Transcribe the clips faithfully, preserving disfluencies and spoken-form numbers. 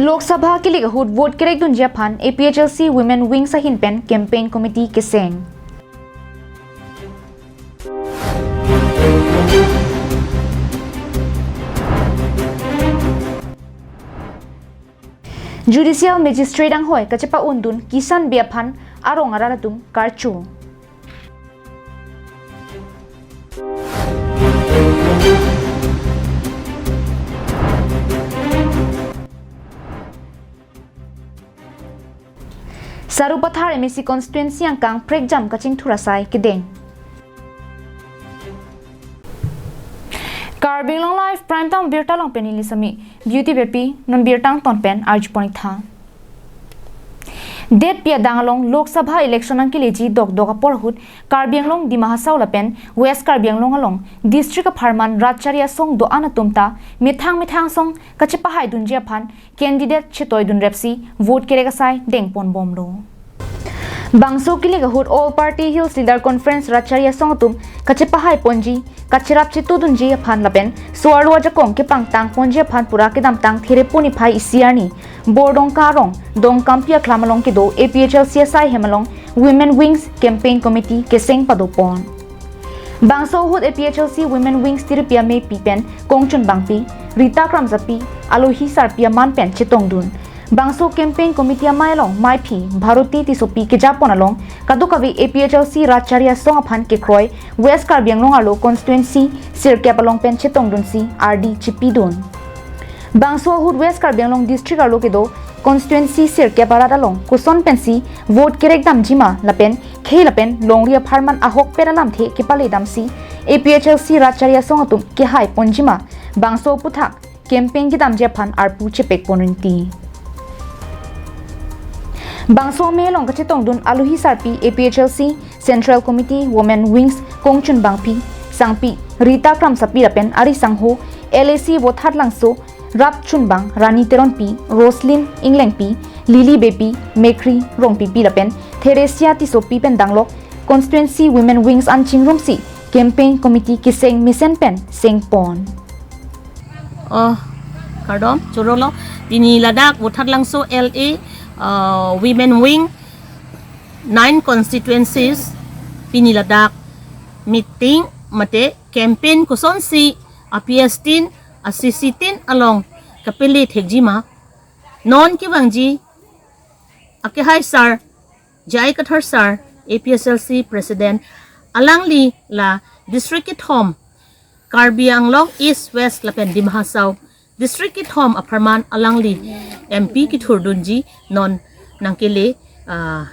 Lok Sabha kelik ahut vote kerekdunji aphan A P H L C Women Wings ahin pen campaign committee keseng. Judicial Magistrate anghoi kachepa-undun Kishan Bey aphan arong arat atum karcho. Sarupathar M A C constituency angkang prekjam kachingthur asai kedeng. Karbi Anglong Live Prime Time birta along pen neli Sami Beauty Beypi, non birta angton pen arjupon-ik tha. Detpi adang along Lok Sabha election nangkeleji dokdok apor ahut Karbi Anglong Dima Hasao lapen West Karbi Anglong along district apharman rat chari asong do-an atum ta methang methang asong kachepahaidunji aphan candidate chetoidunrepsi vote kerek asai dengponbomlo. Bangso kelik ahut All Party Hills Leaders Conference rat chari asong atum kachepahaiponji, kacherap chetudunji aphan lapen so-arlo ajakong kepangtangponji aphan pura kedamtang Therepon niphai isi arni Bordongka arong Dongkampi Aklam along kedo A P H L C asai hem along Women Wings Campaign Committee keseng padopon. Bangso ahut A P H L C Women Wings tiripi amepi pen Kongchun Bangpi, Rita Kramsapi, Alohi Sarpi aman pen chetongdun. Bangso campaign committee amei along meiphi Bharati Tissopi kejapon along kadokave A P H L C rat chari asong aphan kekroi West Karbi Anglong arlo constituency sirkep along pen chetongdunsi ardi chipidun. Bangso ahut West Karbi Anglong district arlo kedo constituency sirkep arat along koson pensi vote kerekdamjima lapen khei lapen longri apharman ahokpet alamthe kepaledamsi A P H L C rat chari asong atum kehaiponjima bangso aphuthak campaign kedamji aphan arpu chepekpon rinti. Bangso amei along kachetongdun Alohi Sarpi, A P H L C Central Committee Women Wings Kongchun Bangpi, Sangpi Rita Kramsapi lapen ari sangho L A C Vothatlangso Rapchunbang Rani Teronpi, Roslyn Englengpi, Lily Beypi, Mekri Rongpipi lapen Theresia Tissopi pen danglok constituency Women Wings an chingrumsi campaign committee keseng mesen pen sengpon. Oh, kardom, chorolo. Pini ladak Vothatlangso L A, uh, Women Wing, nine constituencies, pini ladak meeting mate campaign kosonsi a-P S tin, a-C C tin along kapele thekjima. Non kevangji akehai sar, J I Kathar sar, A P H L C president, alangli la district kethom, Karbi Anglong East, West lapen Dima Hasao district kethom apharman alangli M P kethurdunji non nangkele, ah,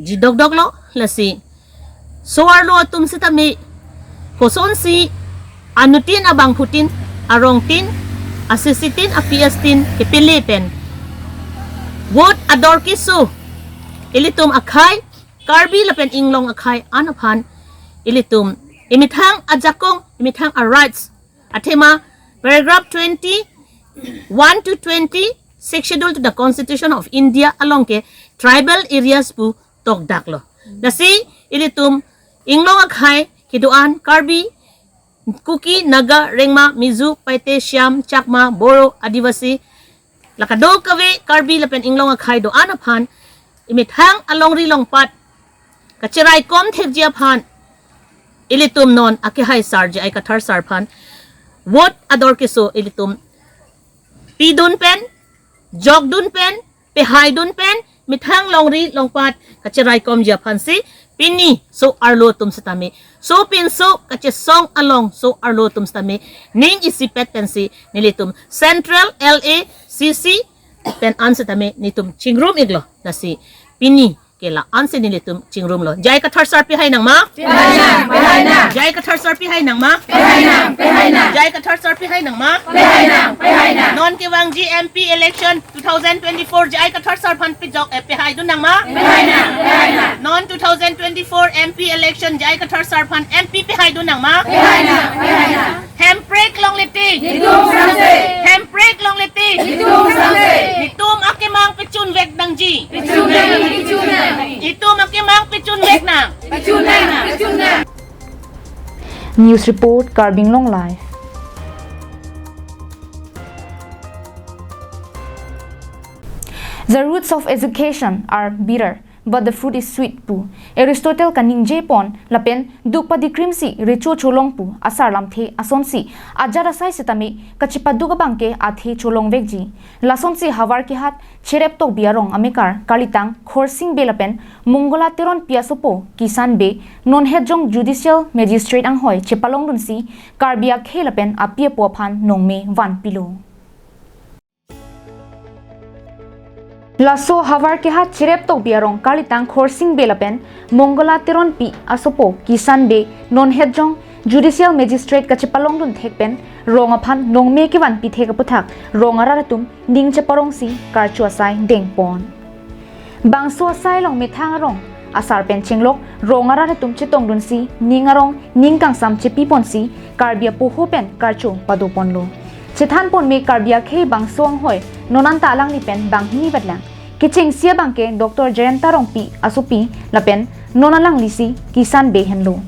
ji dokdoklo. Lasi so-arlo atum sitame kosonsi anuttin abangphutin, arongtin, a-C C tin, a-P S tin kepele pen vote ador keso ilitum akhei, Karbi lapen inglong akhei an aphan ilitum imethang ajakong, imethang a-rights, athema paragraph twenty-one to twenty, Sixth Schedule to the Constitution of India along ke tribal areas pu tokdaklo. Lasi ilitum inglong akhei kedo-an Karbi, Kuki, Naga, Rengma, Mizo, Paite, Shyam, Chakma, Boro, Adivasi, la kadokave Karbi lapen inglong akhei do-an aphan imethang alongri longpat kacheraikom thekji aphan ilitum non akehai sar J I Kathar sar aphan vote ador keso ilitum pidun pen, jokdun pen, pehaidun pen, methang longri longpat kacheraikomji aphansi pini so-arlo atum sitame, sopinso kachesong along so-arlo atum sitame ning isipet pensi nelitum Central L A C C pen an sitame nelitum chingrum-iklo. Lasi pini ke la-ansi nelitum chingrumlo. J I Kathar sar pehai nangma? Pehai nang, pehai nang. J I Kathar sar pehai nangma? Pehai nang, pehai nang. J I Kathar sar pehai nangma? Pehai nang, pehai nang. Non kevangji M P election two thousand twenty-four J I Kathar sar aphan pejok, eh, pehaidun nangma? Pehai nang, pehai nang. Non two thousand twenty-four M P election J I Kathar sar aphan M P pehaidun nangma? Pehai nang, pehai nang. Hemprek longle te. Netum sangse. Hemprek longle te. Netum sangse. Netum akemang pechunvek nangji. Pechun nang, pechun nang. Netum akemang pechunvek nang. Pechun nang, pechun nang. News report, Karbi Anglong Live. The roots of education are bitter, but the fruit is sweet pu Aristotle kaningje pon lapen duk padikrimsi recho cholong pu asar lamthe asonsi ajat asai sitame kachepaduk abangke athe cholong vekji. Lasonsi Howraghat Cherep Tokbi arong amekar Kalitang Khorsing Bey lapen Mongola Teronpi asopo Kisan Bey non hetjong Judicial Magistrate anghoi chepalongdunsi Karbi akhei lapen api apo aphan nongme vanpilo. Laso Howraghat Cherep Tokbi arong Kalitang Khorsing Bey lapen Mongola Teronpi asopo Kisan Bey non hetjong Judicial Magistrate kachepalongdun thek pen rong aphan nongme kevanpi thek aputhak rong arat atum ning cheparongsi karcho asai dengpon. Bangso asai along methang arong asar pen chenglok rong arat atum chetongdunsi ning arong ning kangsam chepiponsi Karbi apoho pen karcho padoponlo. Chethanpon me Karbi akhei bangso anghoi non anta alangli pen banghini vetlang. Kechengsi abangke Doctor Jayanta Rongpi asopi lapen non alanglisi Kisan Bey henlo.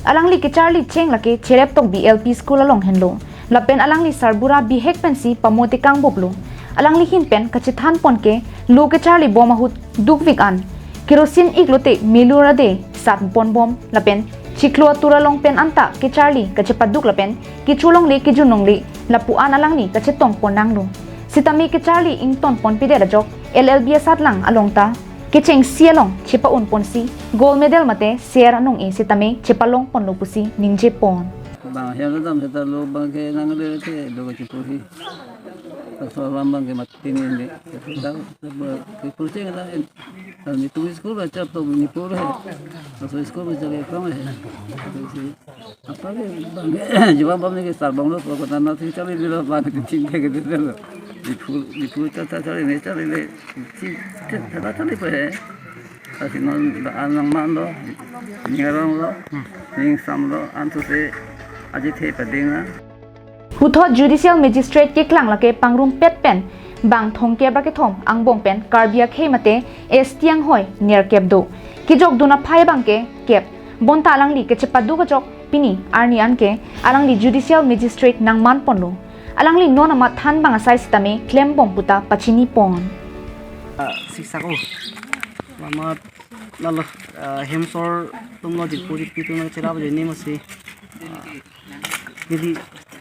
Alangli kecharli cheng lake Cherep Tokbi L P School along henlo. Lapen alangli sarbura bihek pensi pamo tekang boplo. Alangli ahin pen kachethanpon ke lo kecharli bom ahut dukvik an kerosene iklote melur ade satpon bom lapen chiklo atur along pen anta kecharli kachepaduk lapen kecholongle kejunlongle lapu-an alangli kachetongpon nanglo. Sitame kecharli ingtonponpedet ajok L L B asatlang along ta kechengsi along chepa-unponsi gold medal mate ser anong-e sitame chepalongponlo pusi ningjepon. Bang ahem kedam seta lo abangke nangle ke lo kachepo hi. Laso alam abangke mati ni ni. Seta lo kachepo cheng ta en. Nitum school ba chap to nipo lo. Laso school ba chap ekam he. Apar ke bang, jubab bang ke sarbang lo, pokok tanah sing cari di lo, bang, di sing ke gitu lo. Di pul, di pul cari, cari, cari, cari, cari, cari, cari, cari, pe. Kasi non, anang man lo, ning arong lo, ning sam lo, antu se, aji the pading na. Puthot Judicial Magistrate keklang lake pangrumpet pen, bang thomkep ra kethom angbong pen, Karbi akhei mate, S T anghoi, nerkep do. Kejokdun aphai abangke, kep. Bonta alangli kachepaduk ajok pini arni anke alangli Judicial Magistrate nangmanponlo. Alangli non amat than bang asai sitame klembom puta pachinipon. Ah, siksak o. Mamat lalo, ah, hemsor atum lo, jirpo jirpi atum lo cherap ajoine masi. Ah, neli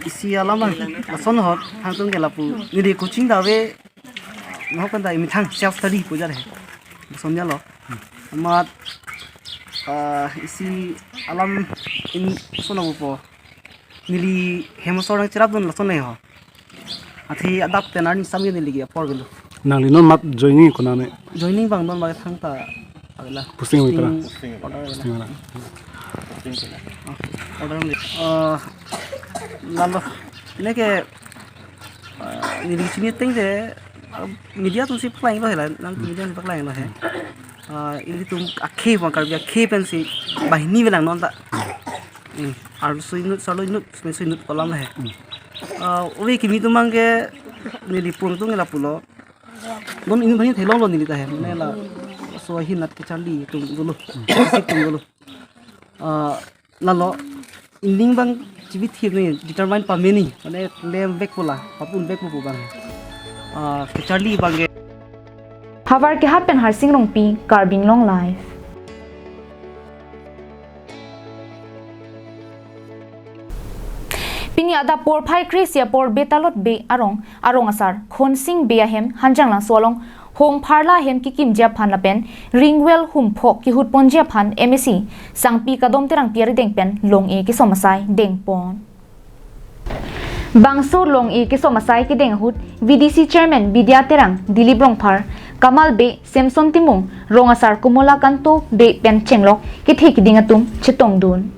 isi alam lason ahut hangtung ke lapu. Neli coaching dave. Nahok pen ta imethang self study pu jare. Sonja lo. Amat, ah, isi alam in sona po. Neli hemsor nangcherapdun lason le ho. Athe adap pen arni sam ke neli ke apor gelo. Nangli non mat joining konane? Joining bang non bang thangta avela. Posting avela. Posting order avela. Posting avela. Ah, order le. Ah, lalo. Neke Ah, neli chini ateng te, ah, media atumsi paklang lo he la, nang media atumsi paklang lo he. Ah, ilitum akhei bang Karbi akhei pensi banghini velang non ta. Hmm, arloso inut, sarlo inut, smeso inut pu alam he. Ah, ove kimi atum abangke neli pung atum ke lapulo. Non inut banghini theklonglo neli ta he. Mane laso ahin nat kecharli atum dolo. Kisik atum dolo. Ah, lalo, ining bang chibithir ni, determine pame ni, mane lem vek pu la, pap-un vek pu bang. Ah, kecharli abangke. Howraghat pen Harsing Rongpi, Karbi Anglong Live. Pini adap porphai kre-isi apor Betalot Bey arong, arong asar, Khonsing Bey ahem, Hanjanglangso along, Hongpharla ahem kekimji aphan lapen Ringwell humphok kehutponji aphan M A C Sangpi Kadom Terangpi arideng pen long-e kesom asai dengpon. Bangso long-e kesom asai kedeng ahut V D C Chairman Bidya Terang, Dilip Rongphar, Kamal Bey, Samson Timung, Rong Asar Komola Kanto Bey pen chenglok kethe keding atum chetongdun.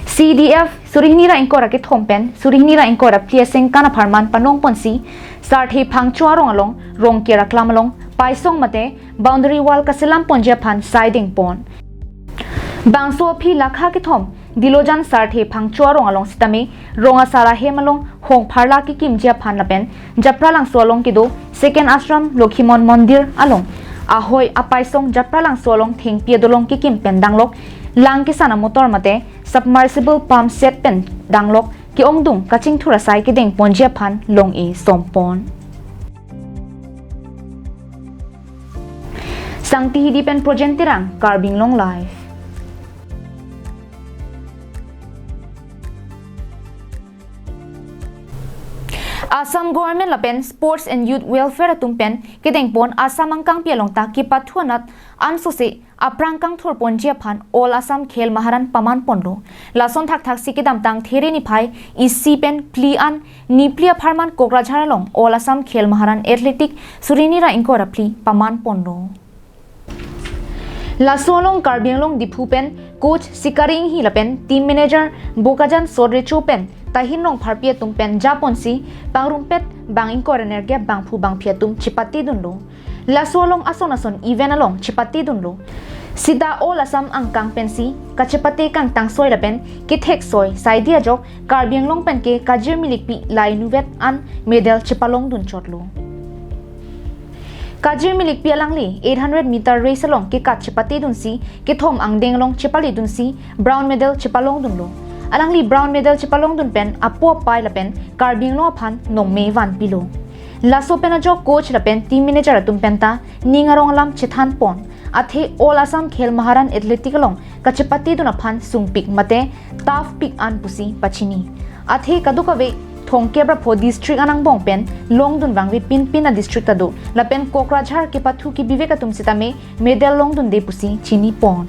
C D F suri hini ra ingkoi ra kethom pen suri hini ra ingkoi ra phli asengkan apharman panongponsi Sarthe Phangcho arong along Rongker aklam along paisong mate boundary wall kaselamponji aphan sai dengpon. Bangso aphi lakha kethom Dilojan Sarthe Phangcho arong along sitame Rong Asar ahem along Hongpharla kekimji aphan lapen Japralangso along kedo Second Ashram Lokhimon Mondir along ahoi apaisong Japralangso along thengpi adolong kekim pen danglok lang kesan amotor mate submersible pump set pen danglok ke-ongdung kachingthur asai kedengponji aphan long-e sompon. Tangtihidi pen Projen Terang, Karbi Anglong Live. Assam Government lapen Sports and Youth Welfare atum pen kedengpon Assam angkangpi along ta kepathu anat ansose aphrang kangthurponji aphan All Assam Khel Maharan pamanponlo. Lason thakthaksi kedamtang There niphai isi pen phli an niphli apharman Kokrajhar along All Assam Khel Maharan Athletic suri ni ra ingkoi ra phli pamanponlo. Laso along Karbi Anglong Diphu pen coach Sikari Enghi lapen team manager Bokajan Sodrecho pen Tahin Rongpharpi atum pen japonsi pangrumpet bang ingkoi ra nerkep bangphu bangphi atum chepatedunlo. Laso along ason ason event along chepatedunlo. Sita All Assam angkang pensi kachepate kangtangsoi lapen kethek soi saidi ajok Karbi Anglong pen ke Kajir Milikpi la inutvet an medal chepalongdun chotlo. Kajir Milikpi alangli eight hundred meter race along kekat chepatedunsi kethom angdeng along chepaledunsi bronze medal chepalongdunlo. Alangli bronze medal chepalongdun pen apo apai lapen Karbi Anglong aphan nongme vanpilo. Laso pen ajok coach lapen team manager atum penta ning arong alam chethanpon. Athe All Assam Khel Maharan Athletic along kachepatedun aphan sungpik mate tough pik an pusi pachini. Athe kadokave thomkep ra pho district anangbong pen longdun vangve pinpin adistrict ta do. Lapen Kokrajhar kepathu kebivek atum sitame medal longdunde pusi chinipon.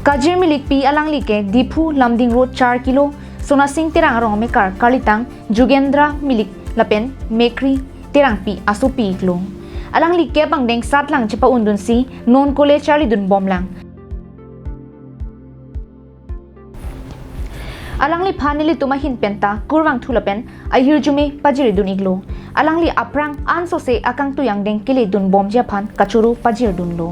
Kajir Milikpi alangli ke Diphu Lumding Road char kilo, Sonasing Terang arong amekar karlitang Jugendra Milik lapen Mekri Terangpi asopi iklo. Alangli kep angdeng satlang chepa-undunsi non kole charlidunbomlang. Alangliphan nelitum ahin penta kurvangthu lapen ahirjume pajirdun iklo. Alangli aphrang ansose akangtui angdeng keledunbomji aphan kachoro pajirdunlo.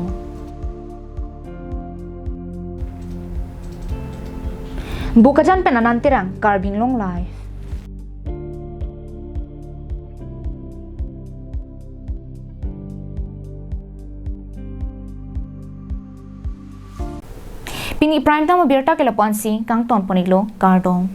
Bokajan pen Anand Terang, Karbi Anglong Live. Pini prime time abirta ke lapu-ansi kangtonpon iklo, kardom.